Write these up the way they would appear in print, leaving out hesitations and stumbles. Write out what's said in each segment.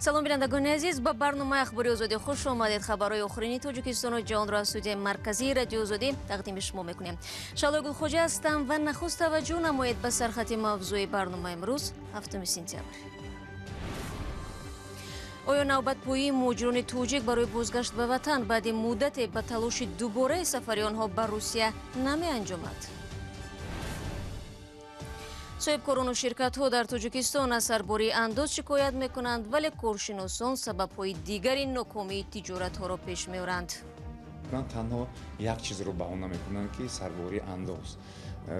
Салом, бинандагони азиз, ба барномаи Ахбори Озодӣ хуш омадед. Хабарҳои охирини Тоҷикистону ҷаҳонро аз студияи марказии Радиои Озодӣ тақдими шумо мекунем. Шаҳлои Гулхоҷа ҳастам ва нахуст таваҷҷӯҳ намоед ба сархати мавзӯи барномаи имрӯз, 7 сентябр. Оё навбатпоии муҳоҷирони тоҷик барои бозгашт ба ватан баъди муддате ба талоши дубораи сафари онҳо ба Русия намеанҷомад? Соҳибкорону ширкатҳо дар Тоҷикистон аз сарбории андоз шикоят мекунанд, вале коршиносон сабабҳои дигари нокомии тиҷоратҳоро пеш меоранд. Танҳо як чизро баҳона мекунанд, ки сарбории андоз,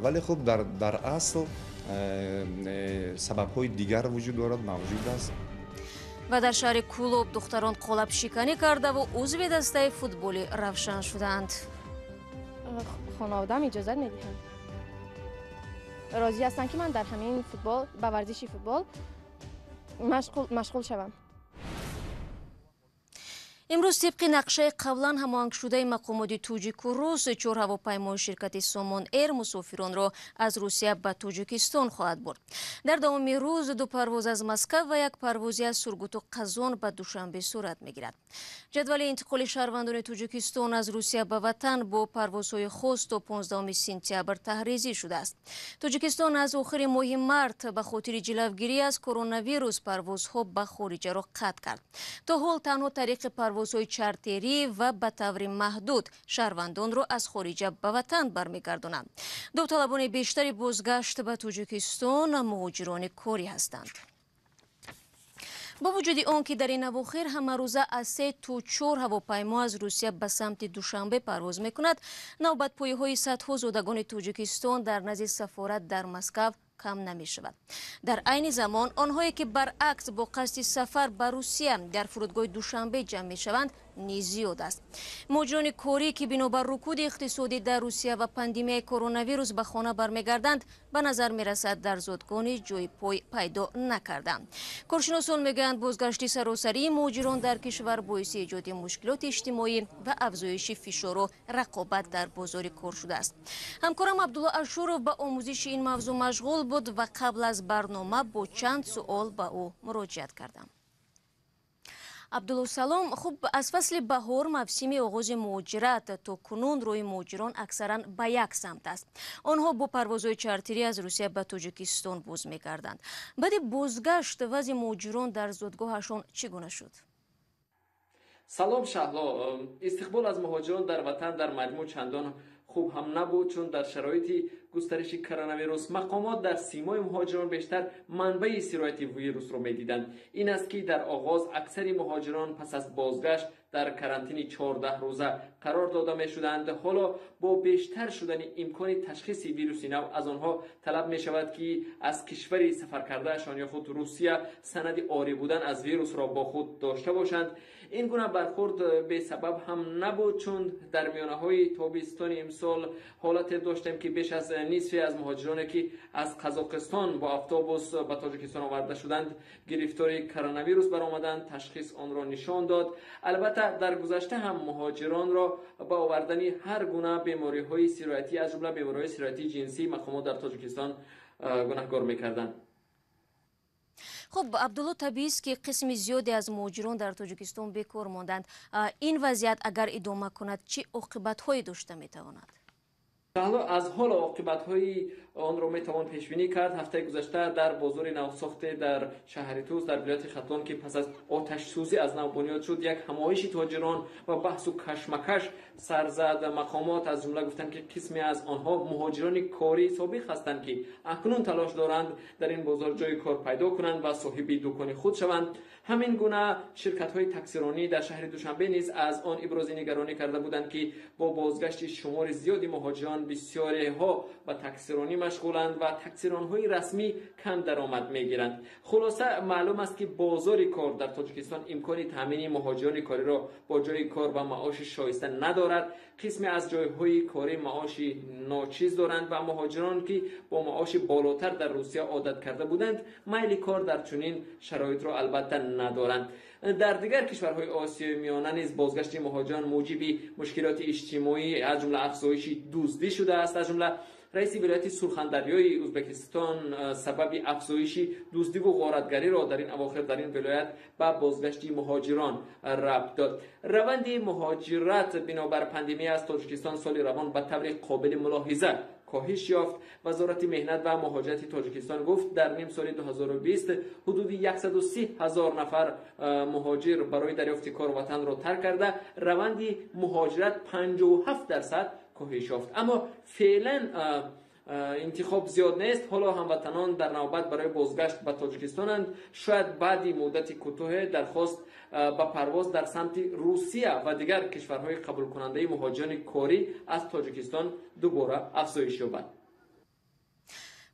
вале хуб, дар асл сабабҳои дигар вуҷуд дорад, мавҷуд аст. Ва дар шаҳри Кӯлоб духтарон қолабшиканӣ кардаву узви дастаи футболи Равшан шуданд. Хонаводаам иҷозат медиҳанд, розӣ ҳастанд, ки ман дар ҳамин футбол, ба варзиши футбол машғул шавам. Имрӯз тибқи нақшаи қаблан ҳамоҳангшудаи мақомоти тоҷику рус, чор ҳавопаймои ширкати Сомон Эйр мусофиронро аз Русия ба Тоҷикистон хоҳад бурд. Дар давоми рӯз ду парвоз аз Москав ва як парвози аз Сургуту Қазон ба Душанбе сурат мегирад. Ҷадвали интиқоли шаҳрвандони Тоҷикистон аз Русия ба ватан бо парвозҳои хос то 15 сентябр таҳризӣ шудааст. Тоҷикистон аз охири моҳи март ба хотири ҷилавгирӣ аз коронавирус парвозҳо ба хориҷаро қатъ кард. То ҳол танҳо тариқи парвозҳои чартерӣ ва ба таври маҳдуд шаҳрвандонро аз хориҷа ба ватан бармегардонанд. Довталабони бештари бозгашт ба Тоҷикистон муҳоҷирони корӣ ҳастанд. Бо вуҷуди он ки дар ин авохир ҳамарӯза аз се то чор ҳавопаймо аз Русия ба самти Душанбе парвоз мекунад, навбатпоиҳои садҳо зодагони Тоҷикистон дар назди сафорат дар Москав кам намешавад. Дар айни замон онҳое ки баръакс бо қасди сафар ба Русия дар фурудгоҳи Душанбе ҷамъ мешаванд, низ зиёд аст. Муҳоҷирони корӣ, ки бинобар рукуди иқтисодӣ дар Русия ва пандемияи коронавирус ба хона бармегарданд, ба назар мерасад, дар зодгоҳ ҷои пой пайдо накарданд. Коршиносон мегӯянд, бозгашти саросарии муҳоҷирон дар кишвар боиси эҷоди мушкилоти иҷтимоӣ ва афзоиши фишору рақобат дар бозори кор шудааст. Ҳамкорам Абдулло Ашуров ба омӯзиши ин мавзӯъ машғул буд ва қабл аз барнома бо чанд суол ба ӯ муроҷиат кардам. Абдулло, салом. Хуб, аз фасли баҳор, мавсими оғози муҳоҷират, то кунун рӯи муҳоҷирон аксаран ба як самт аст. Онҳо бо парвозҳои чартерӣ аз Русия ба Тоҷикистон боз мегарданд. Баъди бозгашт вазъи муҳоҷирон дар зодгоҳашон чӣ гуна шуд? Салом, Шаҳло. Истиқбол аз муҳоҷирон дар ватан дар маҷмӯъ чандон хуб ҳам набуд, чун дар шароити густариши коронавирус мақомот дар симои муҳоҷирон бештар манбаи сирояти вирусро медиданд. Ин аст, ки дар оғоз аксари муҳоҷирон пас аз бозгашт дар карантини 14 рӯза қарор дода мешуданд. Ҳоло бо бештар шудани имкони ташхиси вируси нав аз онҳо талаб мешавад, ки аз кишвари сафаркардаашон ё худ Русия санади орӣ будан аз вирусро бо худ дошта бошанд. Ин гуна бархурд бесабаб ҳам набуд, чун дар миёнаҳои тобистони имсол ҳолате доштем, ки беш аз нисфе аз муҳоҷироне, ки аз Қазоқистон бо автобус ба Тоҷикистон оварда шуданд, гирифтори коронавирус баромаданд. Ташхис онро нишон дод. Албатта, дар гузашта ҳам муҳоҷиронро ба овардани ҳар гуна бемориҳои сироятӣ, аз ҷумла бемориҳои сироятии ҷинсӣ, мақомот дар Тоҷикистон гунаҳкор мекарданд. Хуб, Абдулло, табиист, ки қисми зиёде аз муҳоҷирон дар Тоҷикистон бекор монданд. Ин вазъият агар идома кунад, чӣ оқибатҳое дошта метавонад? Шаҳло, аз ҳоло оқибатҳои онро метавон пешбинӣ кард. Ҳафтаи гузашта дар бозори навсохте дар шаҳри Тӯс дар вилояти Хатлон, ки пас аз оташсӯзӣ аз нав бунёд шуд, як ҳамоиши тоҷирон ва баҳсу кашмакаш сар зад. Мақомот аз ҷумла гуфтанд, ки қисме аз онҳо муҳоҷирони кории собиқ ҳастанд, ки акнун талош доранд дар ин бозор ҷои кор пайдо кунанд ва соҳиби дукони худ шаванд. Ҳамин гуна ширкатҳои таксиронӣ дар шаҳри Душанбе низ аз он ибрози нигаронӣ карда буданд, ки бо бозгашти шумори зиёди муҳоҷирон бисёреҳо ба таксиронӣ машғуланд ва таксиронҳои расмӣ кам даромад мегиранд. Хулоса, маълум аст, ки бозори кор дар Тоҷикистон имкони таъмини муҳоҷирони кориро бо ҷои кор ва маоши шоиста надорад. Қисме аз ҷойҳои корӣ маоши ночиз доранд ва муҳоҷирон, ки бо маоши болотар дар Русия одат карда буданд, майли кор дар чунин шароитро албатта надоранд. Дар дигар кишварҳои Осиёи Миёна низ бозгашти муҳоҷирон мӯҷиби мушкилоти иҷтимоӣ, аз ҷумла афзоиши дуздӣ шудааст. Аз ҷумла Раиси вилояти Сурхандарёи Ӯзбекистон сабаби афзоиши дуздиву ғоратгариро дар ин авохир дар ин вилоят ба бозгашти муҳоҷирон рабт дод. Раванди муҳоҷират бинобар пандемия аз Тоҷикистон соли равон ба таври қобили мулоҳиза коҳиш ёфт. Вазорати меҳнат ва муҳоҷирати Тоҷикистон гуфт, дар нимсоли 2020 ҳудуди 130 ҳазор нафар муҳоҷир барои дарёфти кор ватанро тарк карда, раванди муҳоҷират 57% коҳиш ёфт. Аммо феълан интихоб зиёд нест. Ҳоло ҳамватанон дар навбат барои бозгашт ба Тоҷикистонанд. Шояд баъди муддати кӯтоҳе дархост ба парвоз дар самти Русия ва дигар кишварҳои қабулкунандаи муҳоҷирони корӣ аз Тоҷикистон дубора афзоиш ёбад.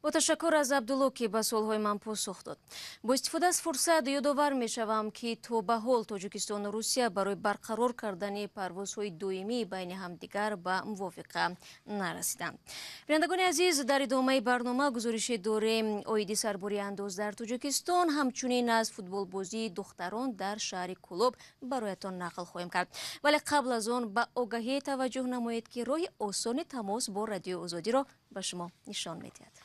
Бо ташаккур аз Абдулло, ки ба суолҳои ман посух дод. Бо истифода аз фурсат ёдовар мешавам, ки то ба ҳол Тоҷикистону Русия барои барқарор кардани парвозҳои доимӣ байни ҳамдигар ба мувофиқа нарасиданд. Бинандагони азиз, дар идомаи барнома гузорише дорем оиди сарбори андоз дар Тоҷикистон, ҳамчунин аз футболбозии духтарон дар шаҳри Кӯлоб бароятон нақл хоҳем кард. Вале қабл аз он ба огаҳӣ таваҷҷӯҳ намоед, ки роҳи осони тамос бо Радиои Озодиро ба шумо нишон медиҳад.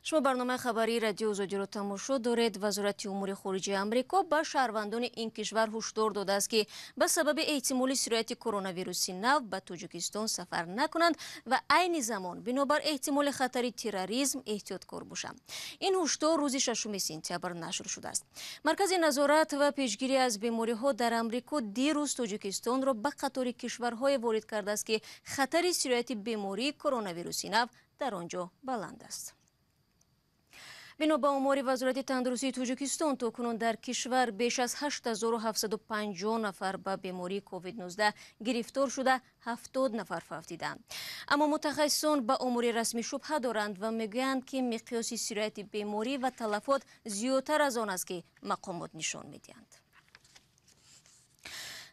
Шумо барномаи хабарии Радиои Озодиро тамошо доред. Вазорати умури хориҷаи Амрико ба шаҳрвандони ин кишвар ҳушдор додааст, ки ба сабаби эҳтимоли сирояти коронавируси нав ба Тоҷикистон сафар накунанд ва айни замон бинобар эҳтимоли хатари терроризм эҳтиёткор бошанд. Ин ҳушдор рӯзи 6 сентябр нашр шудааст. Маркази назорат ва пешгирӣ аз бемориҳо дар Амрико дирӯз Тоҷикистонро ба қатори кишварҳое ворид кардааст, ки хатари сирояти бемории коронавируси нав дар он ҷо баланд аст. Бино ба омори Вазорати тандурустии Тоҷикистон, то кунун дар кишвар беш аз 8750 нафар ба бемории COVID-19 гирифтор шуда, 70 нафар фавтиданд. Аммо мутахассисон ба омори расмӣ шубҳа доранд ва мегӯянд, ки миқёси сирояти беморӣ ва талафот зиёдтар аз он аст, ки мақомот нишон медиҳанд.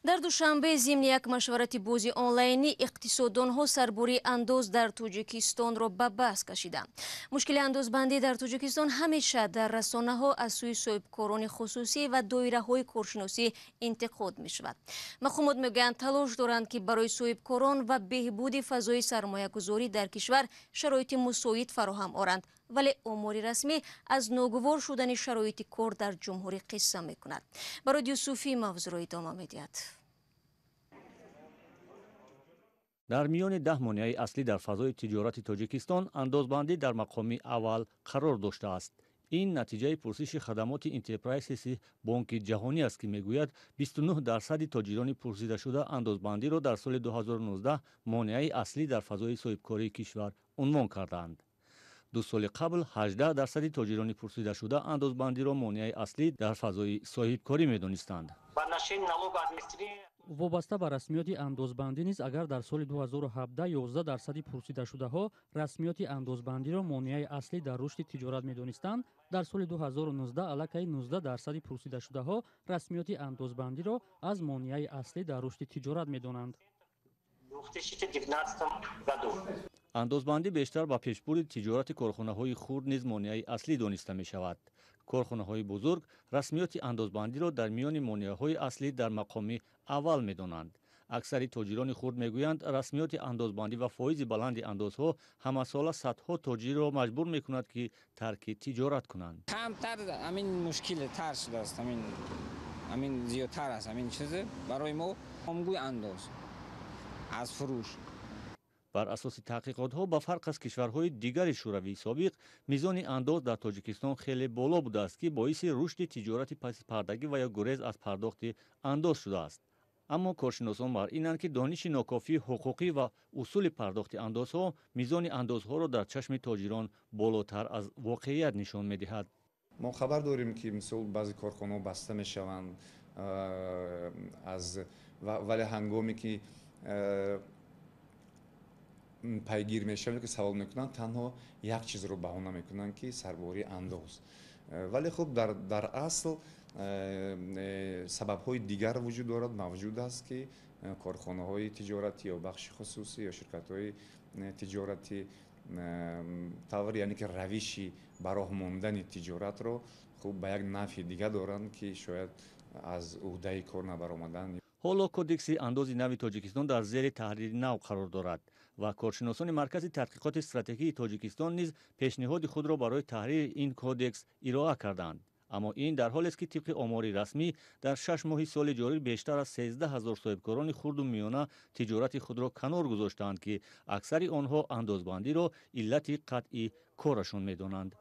Дар Душанбе зимни як машварати бози онлайнӣ иқтисоддонҳо сарбории андоз дар Тоҷикистонро ба баҳс кашиданд. Мушкили андозбандӣ дар Тоҷикистон ҳамеша дар расонаҳо аз сӯи соҳибкорони хусусӣ ва доираҳои коршиносӣ интиқод мешавад. Мақомот мегӯянд, талош доранд, ки барои соҳибкорон ва беҳбуди фазои сармоягузорӣ дар кишвар шароити мусоид фароҳам оранд, вале омори расмӣ аз ногувор шудани шароити кор дар ҷумҳурӣ қисса мекунад. Барод Юсуфӣ мавзӯъро идома медиҳад. Дар миёни 10 монеаи аслӣ дар фазои тиҷорати Тоҷикистон андозбандӣ дар мақоми аввал қарор доштааст. Ин натиҷаи пурсиши хадамоти Интерпрайсиси Бонки Ҷаҳонӣ аст, ки мегӯяд 29% тоҷирони пурсидашуда андозбандиро дар соли 2019 монеаи аслӣ дар фазои соҳибкории кишвар унвон кардаанд. 2 соли қабл 18% тоҷирони пурсидашуда андозбандиро монеаи аслӣ дар фазои соҳибкорӣ медонистанд. Вобаста ба расмиёти андозбандӣ низ, агар дар соли 2017 11% пурсидашудаҳо расмиёти андозбандиро монеаи аслӣ дар рушди тиҷорат медонистанд, дар соли 2019 аллакай 19% пурсидашудаҳо расмиёти андозбандиро аз монеаи аслӣ дар рушди тиҷорат медонанд. Андозбандӣ бештар ба пешбурди тиҷорати корхонаҳои хурд низ монеаи аслӣ дониста мешавад. Корхонаҳои бузург расмиёти андозбандиро дар миёни монеаҳои аслӣ дар мақоми аввал медонанд. Аксари тоҷирони хурд мегӯянд, расмиёти андозбандӣ ва фоизи баланди андозҳо ҳамасола садҳо тоҷирро маҷбур мекунад, ки тарки тиҷорат кунанд. Камтар ҳамин мушкилтар шудааст, ҳамин зиёдтар аст ҳамин чиз барои мо. Омгӯи андоз аз фурӯш. Бар асоси таҳқиқотҳо, ба фарқ аз кишварҳои дигари шӯравии собиқ, мизони андоз дар Тоҷикистон хеле боло будааст, ки боиси рушди тиҷорати пасипардагӣ ва ё гурез аз пардохти андоз шудааст. Аммо коршиносон бар инанд, ки дониши нокофии ҳуқуқӣ ва усули пардохти андозҳо мизони андозҳоро дар чашми тоҷирон болотар аз воқеият нишон медиҳад. Мо хабар дорем, ки мисол баъзе корхонаҳо баста мешаванд, вале ҳангоме ки пайгир мешаванд, ки савол мекунанд, танҳо як чизро баҳона мекунанд, ки сарбории андоз. Вале хуб, дар асл сабабҳои дигар вуҷуд дорад, мавҷуд аст, ки корхонаҳои тиҷоратӣ ё бахши хусусӣ ё ширкатҳои тиҷоратӣ тавр, яъне ки равиши ба роҳ мондани тиҷоратро хуб ба як нафъи дига доранд, ки шояд аз уҳдаи кор набаромадан. Ҳоло Кодекси андози нави Тоҷикистон дар зери таҳрири нав қарор дорад ва коршиносони Маркази тадқиқоти стратегии Тоҷикистон низ пешниҳоди худро барои таҳрири ин кодекс ироа карданд. Аммо ин дар ҳолест, ки тибқи омори расмӣ дар 6 моҳи соли ҷорӣ бештар аз 13 ҳазор соҳибкорони хурду миёна тиҷорати худро канор гузоштаанд, ки аксари онҳо андозбандиро иллати қатъи корашон медонанд.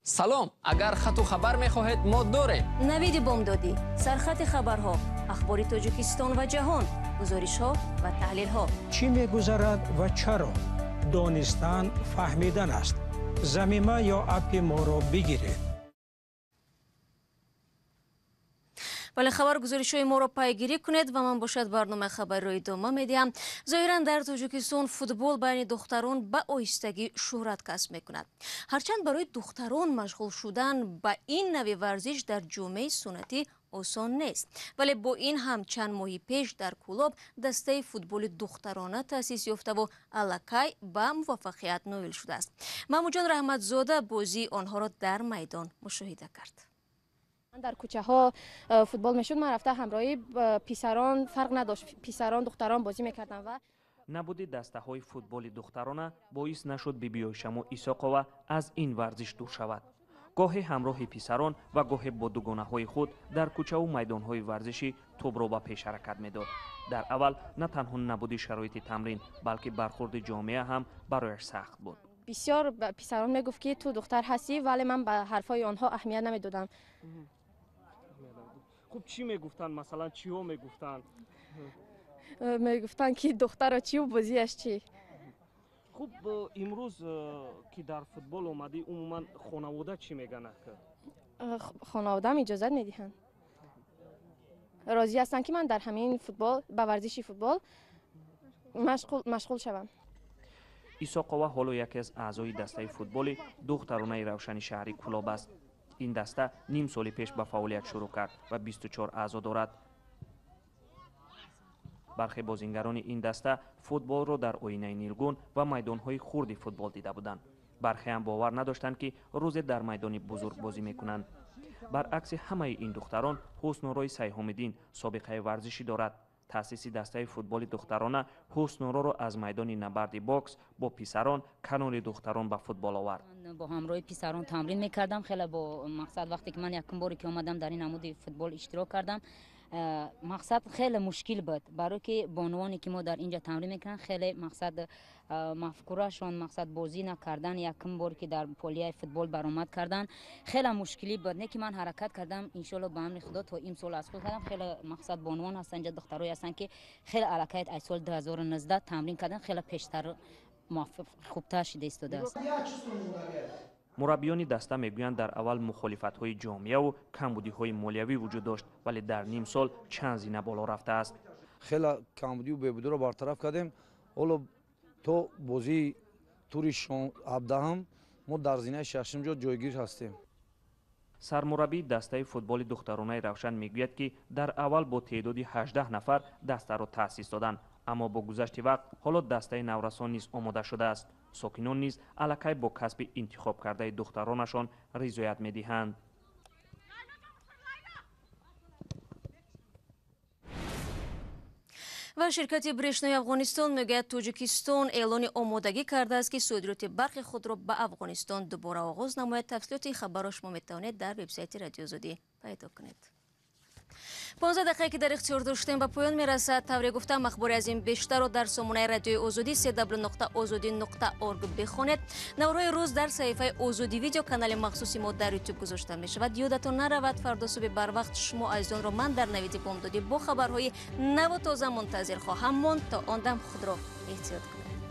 Салом, агар хату хабар мехоҳед, мо дорем. Навиди бомдодӣ, сархати хабарҳо, ахбори Тоҷикистон ва ҷаҳон, гузоришҳо ва таҳлилҳо. Чӣ мегузарад ва чаро? Донистан фаҳмидан аст. Замима ё аппи моро бигиред. Вале хабар гузоришҳои моро пайгирӣ кунед ва ман бошад барномаи хабариро идома медиҳам. Зоҳиран дар Тоҷикистон футбол байни духтарон ба оҳистагӣ шӯҳрат касб мекунад. Ҳарчанд барои духтарон машғул шудан ба ин нави варзиш дар ҷомеаи суннатӣ осон нест. Вале бо ин ҳам чанд моҳи пеш дар Кӯлоб дастаи футболи духтарона таъсис ёфтаву аллакай ба муваффақият ноил шудааст. Маҳмудҷон Раҳматзода бозии онҳоро дар майдон мушоҳида кард. Дар кӯчаҳо футбол мешуд, ман рафта ҳамроҳи писарон, фарқ надошт, писарон духтарон бозӣ мекардам. Ва набуди дастаҳои футболи духтарона боис нашуд Бибиёйшамо Исоқова аз ин варзиш дур шавад. Гоҳе ҳамроҳи писарон ва гоҳе бо дугонаҳои худ дар кӯчаву майдонҳои варзишӣ тӯбро ба пеш ҳаракат медод. Дар аввал на танҳо набуди шароити тамрин, балки бархурди ҷомеа ҳам барояш сахт буд. Бисёр писарон мегуфт, ки ту духтар ҳастӣ, вале ман ба ҳарфҳои онҳо аҳамият намедодам. Хуб, чӣ мегуфтанд, масалан, чиҳо мегуфтанд? Мегуфтанд, ки духтаро чӣ, бозиаш чӣ. Хуб, имрӯз ки дар футбол омадӣ, умуман хонавода чӣ мегӯянд? Хонаводаам иҷозат медиҳанд, розӣ ҳастанд, ки ман дар ҳамин футбол, ба варзиши футбол машғул шавам. Исоқова ҳоло яке аз аъзои дастаи футболи духтаронаи Равшани шаҳри Кӯлоб аст. Ин даста ним соли пеш ба фаъолият шурӯъ кард ва 24 аъзо дорад. Бархе бозингарони ин даста футболро дар оинаи нилгун ва майдонҳои хурди футбол дида буданд. Бархеам бовар надоштанд, ки рӯзе дар майдони бузург бозӣ мекунанд. Баръакси ҳамаи ин духтарон, Ҳуснурои Сайҳомиддин собиқаи варзишӣ дорад. Таъсиси дастаи футболи духтарона Ҳуснуроро аз майдони набарди бокс бо писарон канори духтарон ба футбол овард. Бо ҳамроҳи писарон тамрин мекардам, хеле бо мақсад. Вақте ки ман якум боре ки омадам дар ин амуди футбол иштирок кардам, мақсад хеле мушкил буд, барое ки бонувоне ки мо дар инҷа тамрин мекунанд, хеле мақсад мафкурашон, мақсад бозӣ накардан, якум бор ки дар полияи футбол баромад кардан хеле мушкилӣ буд. Не ки ман ҳаракат кардам, иншоалло ба амри Худо то имсол аз худ кардам. Хеле мақсад бонувон ҳастанд инҷа, духтарои ҳастанд, ки хеле аллакай аз соли 2019 тамрин кардан, хеле пештар хубтар шида истодааст. Мураббиёни даста мегӯянд, дар аввал мухолифатҳои ҷомеаву камбудиҳои молиявӣ вуҷуд дошт, вале дар ним сол чанд зина боло рафтааст. Хеле камбудию бебудиро бартараф кардем. Ҳоло то бозии тури 17-ҳам мо дар зинаи шашум ҷо ҷойгир ҳастем. Сармураббии дастаи футболи духтаронаи Равшан мегӯяд, ки дар аввал бо теъдоди 18 нафар дастаро таъсис доданд, аммо бо гузашти вақт ҳоло дастаи наврасон низ омода шудааст. Сокинон низ аллакай бо касби интихоб кардаи духтаронашон ризоят медиҳанд. Ва ширкати Брешнои Афғонистон мегӯяд, Тоҷикистон эълони омодагӣ кардааст, ки содироти барқи худро ба Афғонистон дубора оғоз намояд. Тафсилоти хабарро шумо метавонед дар вебсайти Радиои Озодӣ пайдо кунед. 15 дақиқае ки дар ихтиёр доштем ба поён мерасад. Тавре гуфтам, ахбори аз ин бештарро дар сомонаи Радиои Озодӣ cw.ozodi.org бихонед. Наврҳои рӯз дар саҳифаи Озодӣ видео канали махсуси мо дар ютуб гузошта мешавад. Ёдатон наравад, фардо субҳи барвақт шумо азизонро ман дар навиди бомдодӣ бо хабарҳои наву тоза мунтазир хоҳам монд. То он дам худро эҳтиёт кунед.